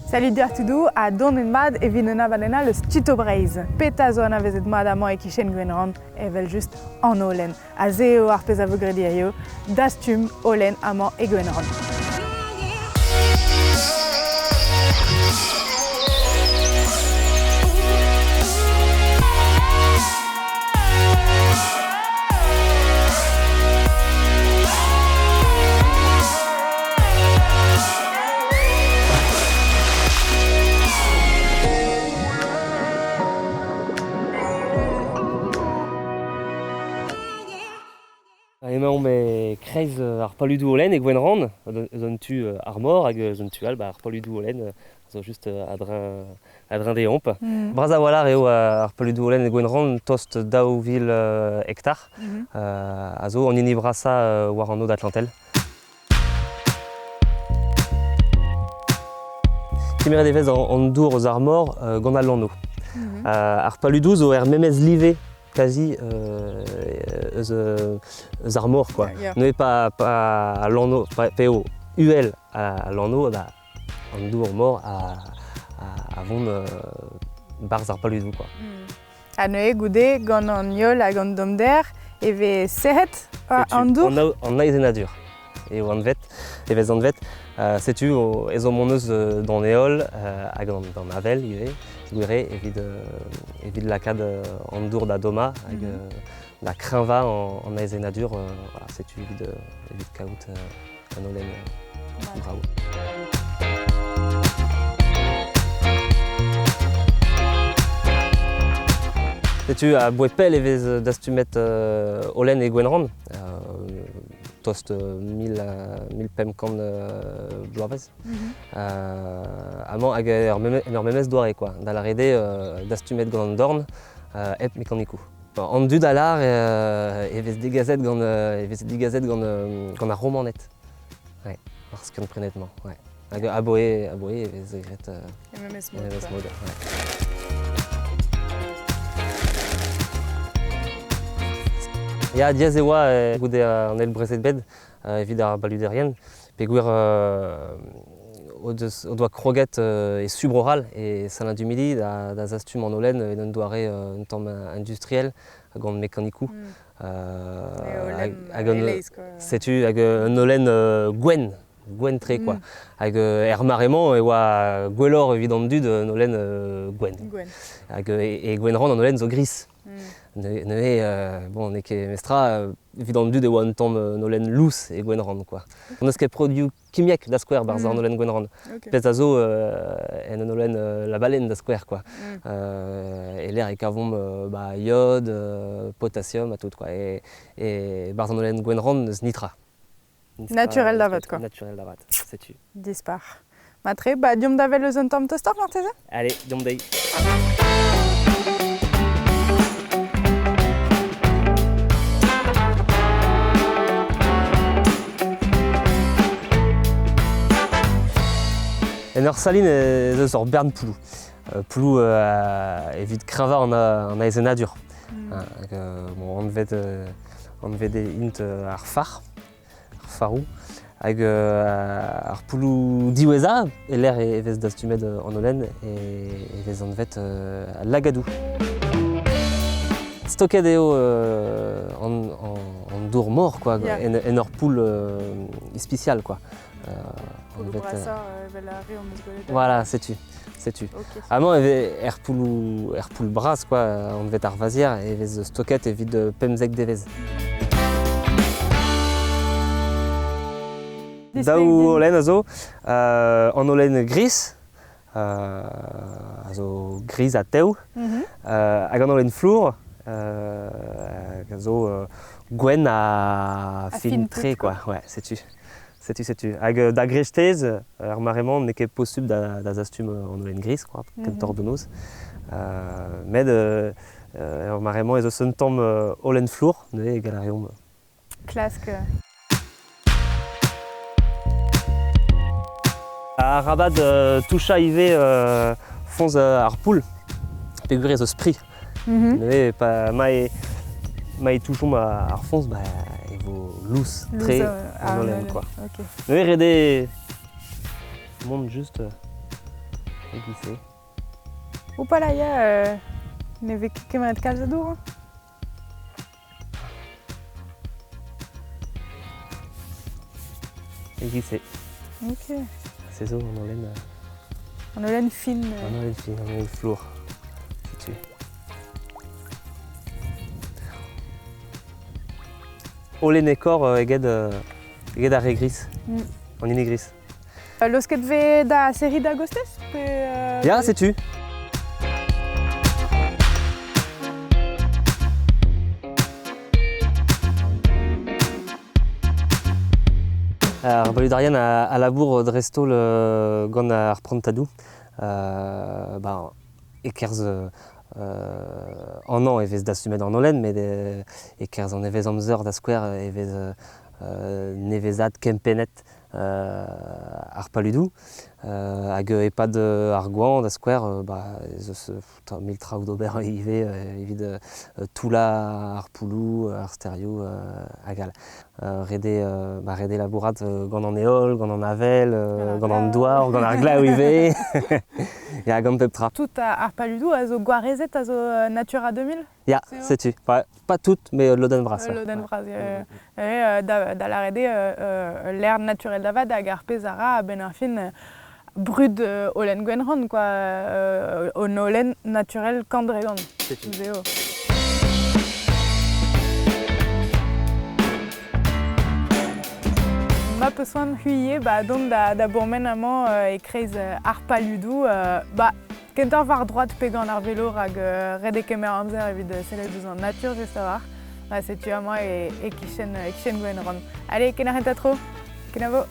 Salut deoc'h tudoù ha donet mat evit un abadenn all eus Tito Breizh. Petra zo anavezet mat amañ e-kichen Gwenrann? Evel-just an holen. Ha se eo ar pezh a vo graet hiziv, dastum holen amañ e Gwenrann. Emaomp e-kreiz ar paludoù holen e Gwenrann, eus an tu ar mor hag eus an tu all ba ar paludoù holen zo just a-dreñv deomp. Bras a-walc'h eo ar paludoù holen e Gwenrann, tost 2000 hektar, a zo an hini brasañ war an aod Atlantel. Kemeret e vez an dour eus ar mor gant al lanv. Ar paludoù zo er memes live kazi eus, eus ar mor quoi. Neuze pa, pa al lanv, pa, p'eo uhel al lanv, ba, an dour mor a, a, a vont 'barzh ar paludoù quoi. Ha neuze goude gant an heol hag an dommder e vez serret an dour? An aezhennadur eo anvet, e vez anvet. Setu ezhomm hon eus d'an heol hag d'an avel ivez, gwir eo, evit, evit lakaat an dour da dommañ hag da kreñvañ an aezhennadur. Voilà, setu evit, evit kaout an holen brav. Setu a-bouez pell e vez dastumet holen e Gwenrann, tost 1500 bloavezh. Amañ hag en ur memes doare quoi, da lâret eo dastumet gant an dorn hep mekanikoù. An dud a lâr e vez degaset gant e vez degaset gant gant ar Romaned. Ouais, ar skiant-prenet-mañ. Ouais. Hag aboe, aboe e vez graet E memes mod. memes mod, ouais. Ya, diaes e oa goude an eil brezel-bed evit ar baluderien peogwir o deus o doa kroget e Subroral e Salins-du-Midi da, da zastum an holen en un doare un tamm industriel gant mekanikoù. Hag un, setu hag un holen gwenn gwenn-tre quoi. Hag er mare-mañ e oa gwelloc'h evit an dud un holen gwenn. Hag e Gwenrann an holen zo gris. Neuze, bon, n'eo ket memestra, evit an dud e oa un tamm un holen lous e Gwenrann, quoi. N'eus ket produioù kimiek da skouer 'barzh an holen Gwenrann. Pezh a zo en un holen la baleine da skouer, quoi. E-lec'h e kavomp ba, iod, potassium ha tout, quoi. E, e 'barzh an holen Gwenrann n'eus nitra. Naturel da vat, quoi. Naturel da vat, setu. Dispar. Matre, ba deomp da wel eus un tamm tostoc'h marteze? Allez, deomp dezhi. En ur salin ez eus ur bern pouloù. Pouloù evit kreñvañ an aezhennadur. Hag bon, anvet, anvet int ar far, ar faroù. Hag ar pouloù diwezhañ, e-lec'h e vez dastumet an holen, e vez anvet al lagadoù. Stoket eo an, an dour mor quoi, en, en ur poull ispisial quoi. Pouloù brasañ evel ar re hon eus gwelet. Voilà, setu. Setu. Okay. Amañ e vez er pouloù, er poull bras quoi, anvet ar vazier, e vez stoket evit 15 devezh. Daou holen a zo, an holen gris, a zo gris ha tev, hag an holen flour, hag a zo gwenn ha fin-tre quoi. Ouais, setu. Setu, setu. Hag da greisteiz, ar mare-mañ, n'eo ket posubl da, da zastum an holen gris, quoi, kentoc'h da noz. Met er mare-mañ ez eus un tamm holen flour, neuze e gall a reomp. Klask. Arabat touchañ ivez foñs ar poull, peogwir ez eus pri. Neuze pa ma e ma e touchomp ar foñs, ba e vo lous tre an holen quoi. Ok. Neuze ret eo mont just. E-giz-se. Opala ya, ne vez ket kemeret kalz a dour, hein. E-giz-se. Ok. Se zo an holen... An holen fin. An holen fin, an holen flour. Setu. Holenekoc'h eget, eget ar re gris. An hini gris. Losket vez da serriñ da gostez pe Ya, setu. Ar baludarien a labour dreist-holl gant ar prantadoù. Ba, e-kerzh an hañv e vez dastumet an holen, met e-kerzh an nevezamzer da skouer e vez nevezad kempennet ar paludoù. Hag e-pad ar goañv da skouer, ba, ez eus mil traoù d'ober ivez evit toullañ ar poulloù, ar stêrioù hag all. Ret eo ba, ret eo labourat gant an heol, gant an avel, gant an douar, gant ar glav ivez. Ya, gant pep tra. Tout ar paludoù a zo gwarezet, a zo Natura 2000? Ya, setu. Pas, pas tout, mais lodenn vras. Lodenn vras, ya. Da, da lâret eo l'air naturel da vat hag ar pezh a ra a-benn ar fin brud holen Gwenrann, quoi. Un holen naturel kandregan. Setu. Eo. Ma peus c'hoant c'hwi ba, dont da, da bourmen amañ e-kreiz ar paludoù, ba, kentoc'h war droad pe gant ar velo rak ret eo kemer amzer evit sellet ouzh an natur just a-walc'h. Ba, setu amañ e, e-kichen, e-kichen Gwenrann. Allez, ken ar c'hentañ tro. Kenavo.